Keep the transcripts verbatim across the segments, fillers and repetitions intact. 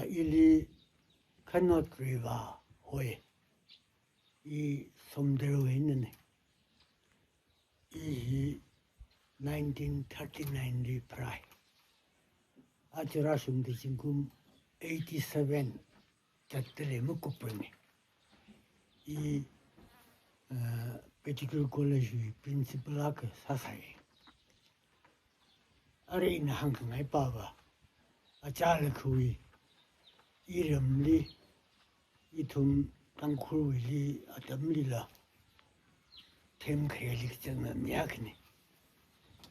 Ili Khanot Riva hoi. I Somdalwui einana. I hi nineteen thirty-nine li pharai. Aja rāshungda zingkum eighty-seven zatdalei makupranga. I, uh, Catholic College wui principal akha sāsai. Arui ina hāngkhangai pava, achālakha iramli, ithum Tangkhulwuili atamlila themkhayāli kachang mi akhana.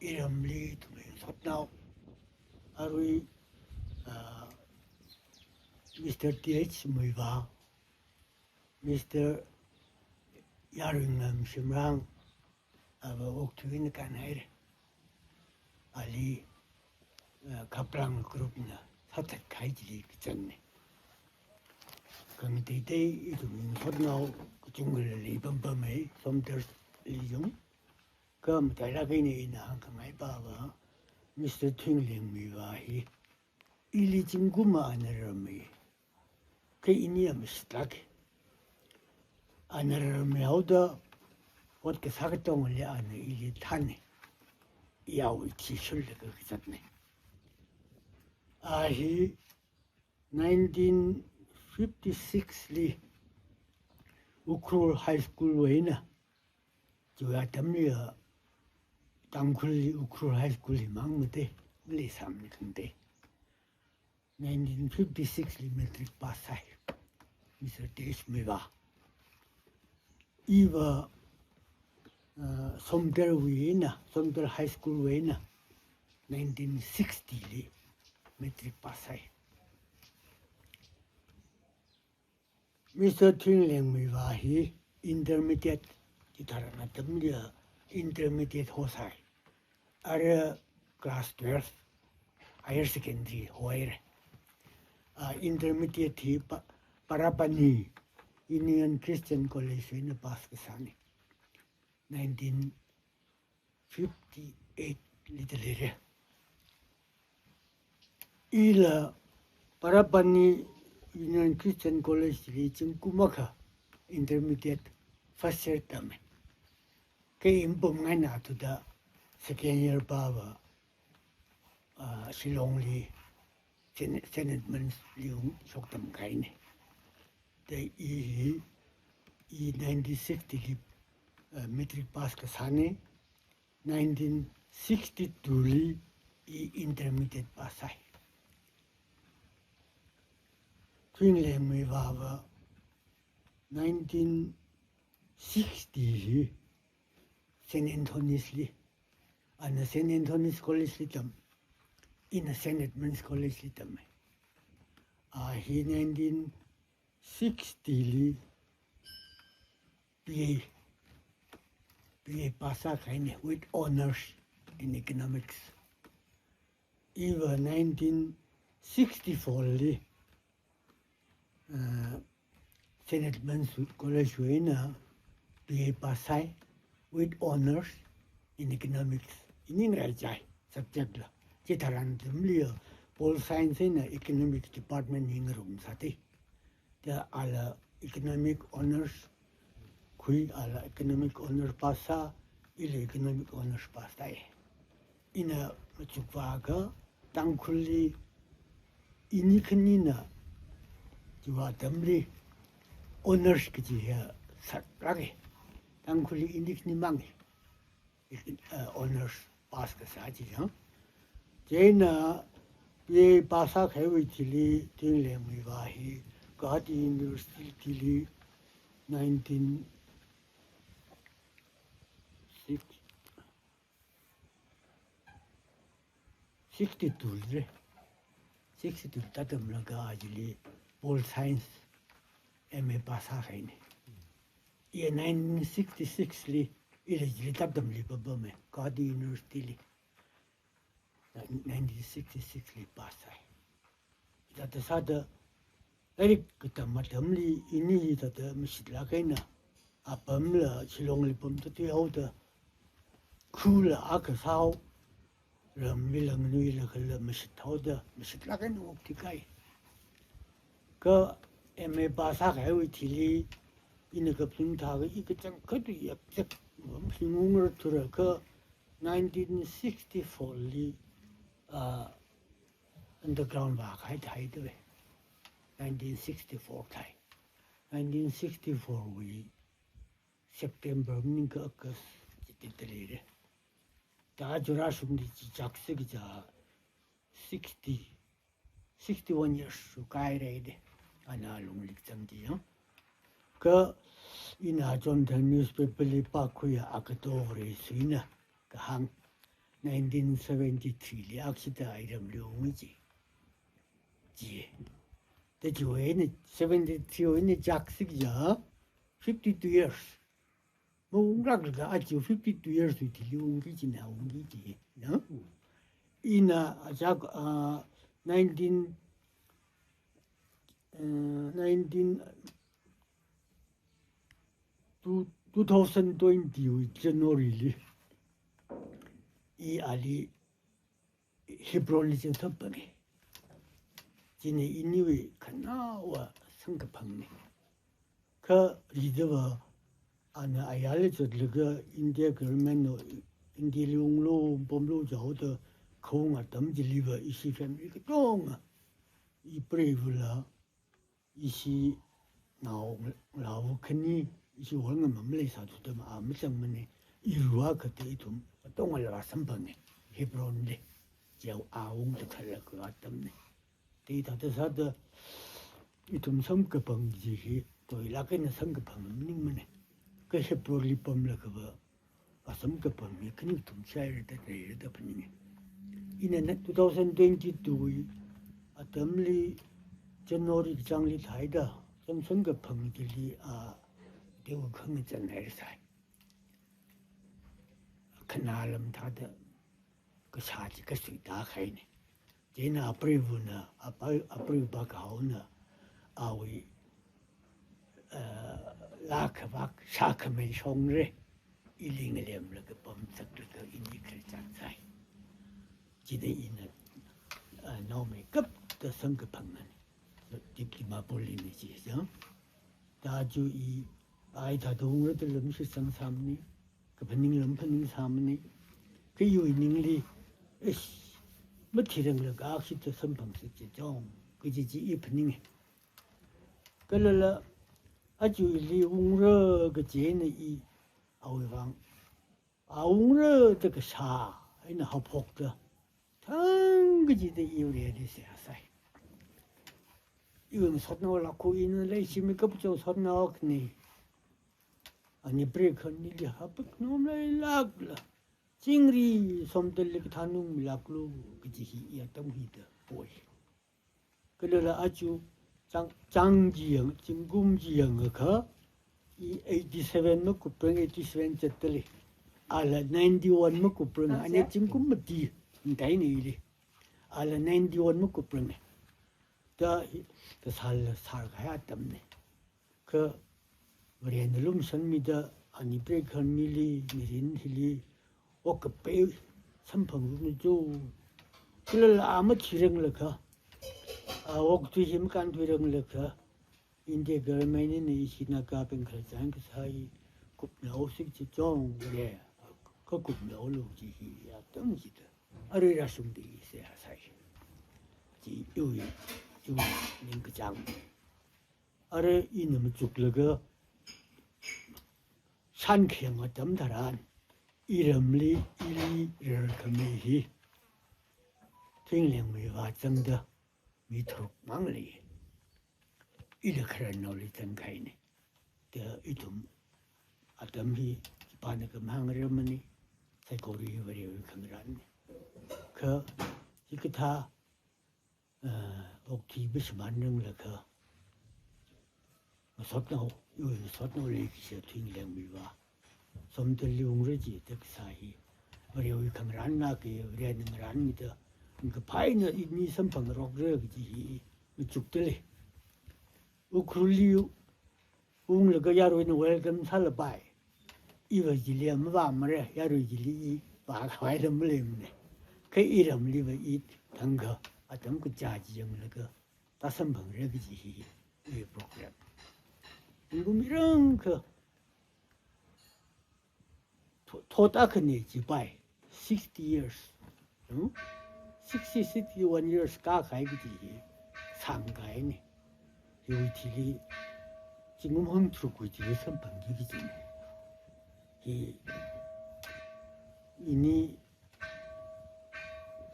Iramli ithum ringsotnao. Arui, ah, Mister T H Muivah, Mister Yaruingam Shimrang, ava okathui eina kānhaira. Ali, ah, Khaplang group na sāthatkahai chili kachangna. Khangateitei ithum ringsotnao kachungkhala leipampamei, Somdalli jung. Kha matailāk eina ina hāngkhangai pava, Mister Thuingleng Muivah hi ili zingkumva ana rarmei. Kha ini mashitlāka. Ana rarmeihaoda ot kasā katongali ana ili thāna. Iyao ithi shullaga kazatna. A hi nineteen fifty-six li Ukhrul High School wui eina, chiwui atamli, ah, Tangkhulli Ukhrul High School himang mate, maleisāmana khangatei. Nineteen fifty-six li matric pass sāi, Mister T H Muivah. Iva, ah, Somdalwui eina, Somdal High School wui eina, nineteen sixty li matric pass sāi. Mister Thuingleng Muivah hi intermediate, chitharan atamli intermediate hosai. Arui class twelve, higher secondary hoira. Ah, intermediate hi Pa-, Parapani Union Christian College eina pass kasāna. Nineteen fifty-eight li da leira. Ila Parapani Union Christian College li zingkum akha intermediate first year tama. Kha i mapamngaina thuda second year pava, ah, Shillong li Saint, Saint Edmund's li ung shoktamkahaina. Da i hi, i nineteen sixty li, ah, matric pass kasāna, nineteen sixty-two li i intermediate pass sāi. Thuingleng Muivah va nineteen sixty li Saint Anthony's li, ana Saint Anthony's College li tam, ina Saint Edmund's College li tam. A hi nineteen sixty li B A, B A pass sākahaina with honors in economics. Iva nineteen sixty-four li, ah, Saint Edmund's College wui eina B A pass sāi with honors in economics. Ini ngaraichai subject la. Chitharan atamli pol science eina economics department hi ngarumsātei. Da ala economic honors khui, ala economic honors pass sā, ila economic honors pass sāi. Ina machukvāakha Tangkhulli ini khanina, chiwui atamli honors kaji hi saklāka. Tangkhulli ini khani mang, eh, honors pass kasā chi yang. Chieina B A pass sākahaiwui thili Thuingleng Muivah hi Gauhati University li nineteen six, sixty-two li, sixty-two tatdamlaga chili pol science M A pass sākahaina. Iya nineteen sixty-six li, ila chili tatdamli papama, Gauhati University li. Nineteen sixty-six li pass sāi. Hithāda sāda, lairik katam atamli ini hithāda mashitlāk eina, apamla Shillong li pamda thuihaoda, khula akha sāhao, ramli langnuila kala mashithaoda, mashitlāk eina okthuikahai. Kha M A pass sākahaiwui thili, ina kaphaning thākha i kachangkhat yak chak, maphaningungra thura kha nineteen sixty-four li, ah, underground vākahai thai tuwe. Nineteen sixty-four thai. Nineteen sixty-four wui September maningakha August chithāda leire. Thā churā shungli chi chak sik ja sixty, sixty-one years shukai rei de. Ana lungli zang chi yang. Kha ina Jonathan newspaper li pākhuiya Agato Varesuina kahāng nineteen seventy-three li akshita iramli ungmi chi. Chi. Thā chiwui eina seventy-three wui eina chak sik ja fifty-two years. Maunglāklaga aja fifty-two years wui thili ungki china ungki chi, no? Ina ajak, ah, nineteen, eh, nineteen, two, two thousand twenty wui January li, i ali Hebron li chithāphange. China iniwui khanaowa samkaphangna. Kha ridava ana ayarli zatlaga India government na India li unglu, pamlu jihaoda khaung atam chiliva ishi family katonga, i preivula, ishi naongalāva khani, ishi wal ngamam leisāthuda ma, a mazangmana, iruiva kathā ithum katongala vāsamphange, Hebron li. Jihaowa ungda khalakha atamna. Thāda thāda sāda ithum samkaphang chi hi, toilāk eina samkaphang maningmana. Kha Hebron li pamlakhava, vāsamkaphang hi khani ithum shaira da, reira da phaninge. Ina na two thousand twenty-two wui atamli January kachāngli thāhaida, samsamkaphang chili, ah, teo khangachān haira sai. Khanā lam thāda kashā chi kasuita kahaina. Chieina apreivana, apreiva kahaona, awui, eh, laa khavāk shākhamei shongre, ili ngalemlaga pamsaklaga ini khararchan sai. Chieina ina, eh, naomeikapta samkaphangna. Dip Dimapur lina chi jang. Thā chu i, ai thāda ungra da lam shitsang sāmana, kaphaning lam phaning sāmana, kha iwui ningli, ish, mathiranglaga akshita samphang sik chi chong, kaji chi i phaninge. Kala la, aja ili ungra kaji eina i, awui vang, a ungra da kashā eina haophokta, thang kachida iwui reali seihā sai. Iwui ngasotnao lākhu ina leishimikap chao sotnao khani. Ani preikhani li hapik nom leilākla, chingri somtalli kathānao milāklu kaji hi i atam hida poi. Kala la aja chang, chang chi yang, zingkum chi yangakha, i eighty-seven makuprang, eighty-seven zatdalei. Ala ninety-one makuprang, ana zingkum mati, ndaina ili. Ala ninety-one makuprang. Thā hi, thā sāla sārkahai atamna. Kha Varena lumashanmida ani preikhani li, mirin hili, okkapei samphangranu jo. Kala la a mathiranglakha, a okthui hi makānthuiranglakha, India government na ishi Nagabing khararchan kasā hi kupnao sik chi chong le, kakupnaolu chi hi atam chida. Arui rāshungda i seihā sai. Chi iwui, iwui ningkachāng. Arui ina machuklaga shānkhanang atam tharan, iramli ili rarkhamei hi Thuinglengmeiva zangda mi tharuk mang lei. Ila khararnaoli zangkahaina. Thā ithum atam hi ipāna kahāng rāmana, saikora hi Varewui khangarānna. Kha hikathā, eh, okthuiva shimānranglakha, ngasotnao, iwui ngasotnao leikashiya Thuinglengmeiva somtalli ungra jida kasā hi Varewui khangarānna, kha Varena ngarānmida, kaphā eina ini samphangrokra kaji hi machukdalei. Ukhrulli unglaga yaruina welcome sālapai. Iva chili mavāmara, yarui chili i vākhavai lam maleimana. Kha iramliva i thangkha atam kachā chi yanglaga, tāsamphangra kaji hi, hi program. Zingkum mirang kha tho-, thot akhana chipai, sixty years. Hmm? Sixty, sixty-one years kākahai kaji hi sāngkahaina. Hiwui thili zingkum hangtharuk wui thili samphangki kajina. Hi, ini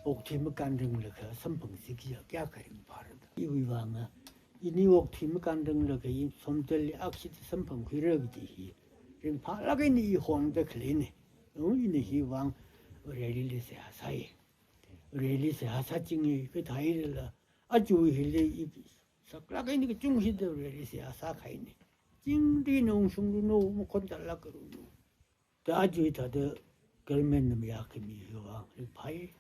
okathui makānranglaga samphangsi kajā kayākha ringphāra da. Iwui vānga, ini okathui makānranglaga i Somdalli akshita samphangkhuira kaji hi ringphālāk eina i hongda khaleina. Oh, ina hi vāng Vareli seihā sāi. Vareli seihā sāchinga, kathālala, aja hili i saklāk eina kachungkha hithāda Vareli seihā sākahaina. Chingri nungshung ranu, makhon tālāk ranu. Da aja hithāda government na mayākhami hi vāng ringphāi.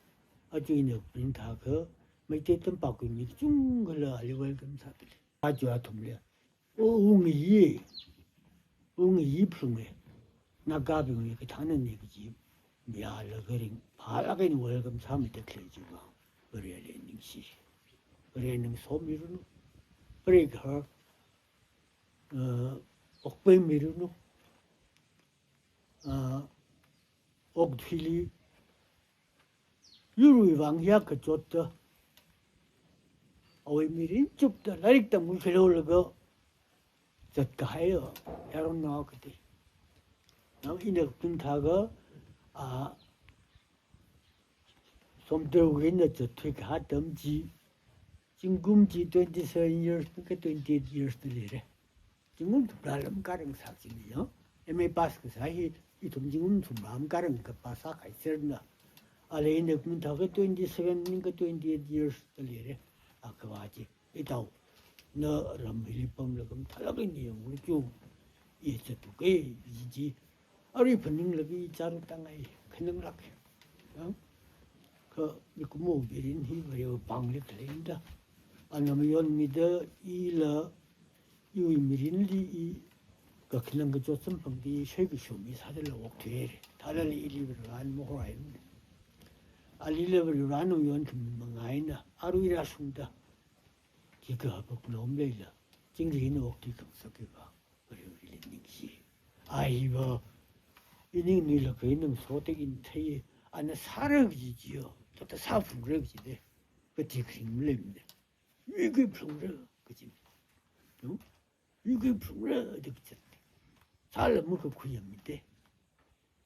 Aja ina print thākha, Meitei tampākwui mi kachungkhala ali welcome sādalei. Aja athumli, oh, ungayi, ungayi phalunga. Nagabingwui kathānana kaji mayālaga ringphālāk eina welcome sāmida khalei chi vāng Vareli ningshi. Varena ngasomiranu. Varena, uh, okpaimiranu. Uh, okathuili yurwui vāng hiyākha chotda, awui mirin chupda lairik tamkhui khalei laga zatkahai, yaronnao kati. Nao ina pin thākha, a, Somdalwui eina zatthui kahai atam chi, zingkum chi twenty-seven years, ka twenty-eight years da leira. Zingkum thumrā lam karāngsā china ya. M A pass kasā hi, ithum zingkum thumrā lam karāng kapass sākahai serna. Ali ina pin thākha twenty-seven ning ka twenty-eight years da leira. A kavā chi, itao, na ram hili pamlaga mathālāk eina yanglu chung, i zattuka, i chi, arui phaninglaga i chāra tāngai, khananglāk. Ya? Kha mikumo mirin hi Varewui pāngli khaleina da. Ana mayonmida ila, iwui mirinli i kakhanang kachot samphangki, shoi kashumi sādala okthuira. Thālala ili Varena mahoraimana. Alila Varena mayonkhami manga eina, arui rāshungda khikha hapaknao maleila, chingri eina okthui khangasakki va, Vareli ningshi. Ai va, ining nuilaga ina masot eina thei, ana sāra kaji chiya, thāda sāphalungra kaji da, kathi kharing maleimana. Yuikhui phalungra kaji. No? Yuikhui phalungra da kazat. Sāla makakhuiyamida.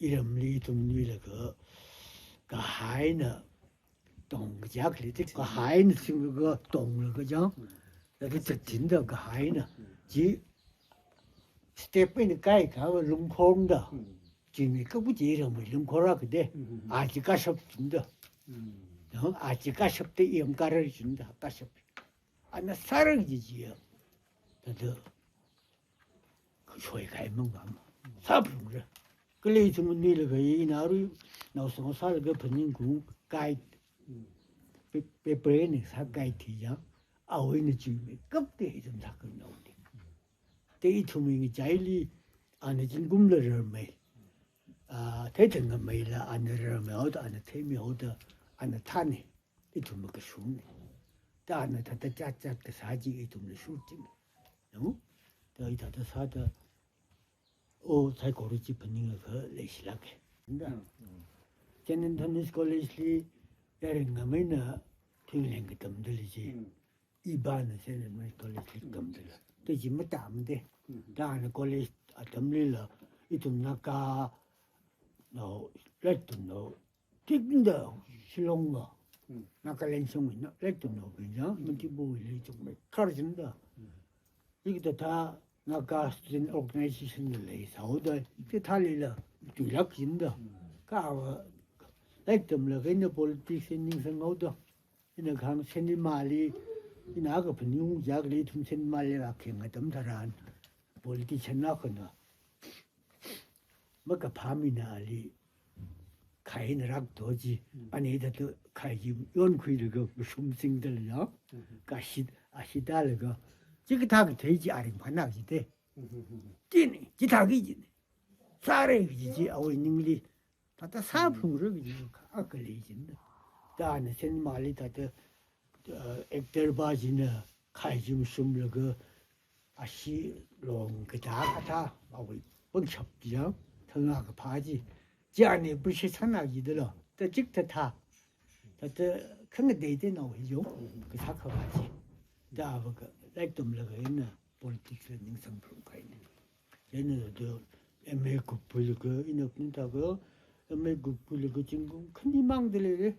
Iramli ithum nuilaga, kahai eina tong kachak lei, kahai eina singlaga tonglaga chang. Laga zattinda kahai eina. Chi step eina kaikha lungkhorda. Chi mi kapu chi iramwui lungkhor akha da. A chi kashap chinda. No, a chi kashapda iram karar chinda, kashap. Ana sāra kaji chiya. Thāda shoikhami manga. Sāphalungra. Kala ithum nuilaga ina arui naosang sālaga phaningkhui guide. Pe-, paper eina sā guide hi ya. Awui eina chimeikapta ithum sākhanao da. Da ithumwui ngachaili, ana zingkumla rarmei. A, theithang ngameila ana rarmei haoda, ana theimi haoda, ana thāna. Ithum makashungna. Da ana thāda chat chat kasā chi ithumla shurching. No? Da hithāda sāda, o, saikora chi phaningakha leishilāka. Da. Saint Anthony's College li yaring ngameina thingleng katamda lei chi. Ipana Saint Anthony's College li tamda lei. Da chi matamda. Da ana college atamlila, ithum Naga, no, lairik tamnao tikda Shillong va, Nagaland shongwui na, lairik tamnaobing ya, Manipur li chungmei kharchinda. Hikathā Naga Student Organization leisāhaoda, hikathālila tuilāk chinda. Kha va, lairik tamlaga ina politics ningsang haoda. Ina kahāng cinema li, ina kaphaning chak lei ithum cinema li rākheng atam tharan, politician akhana makaphāmina ali, khai eina rākatho chi, ani thāda khai chi yonkhuilaga mashum singda lei ya, kashi, ashida laga, chikathā kathei chi a ringphāna kaji da. China, chithāki china. Sāra kaji chi awui ningli, thāda sāphalungra kaji akha lei china. Da ana cinema li thāda, uh, actor pa china, Khai chi mashumlaga ashi long kathā kathā awui pangshap chi yang thangā kaphā chi. Chi ani pushi sāna jidala. Ta chik ta thā. Ta ta khangadei dei nao hi yung kasā khavā chi. Ta va ka lairik tamlaga ina politics la ning sangprum kahaina. Chieina do M A kuppuilaga ina pnita ga M A kuppuilaga zingkum khani mang da leile.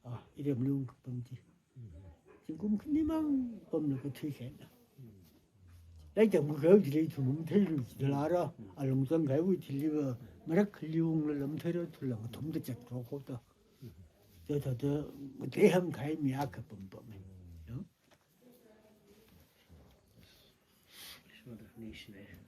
Ah, iram lung kapam chi. Zingkum khani mang pamlaga thuikahaina. Lairik tamkahai chili ithum matheilu jidalara, alung zangkahaiwui thili va, marak khali ungla lam theira thulang thumda zatro kho ta. Thāda, thāda, mathei hāngkahai mi akha pampam. No? Short definition, eh?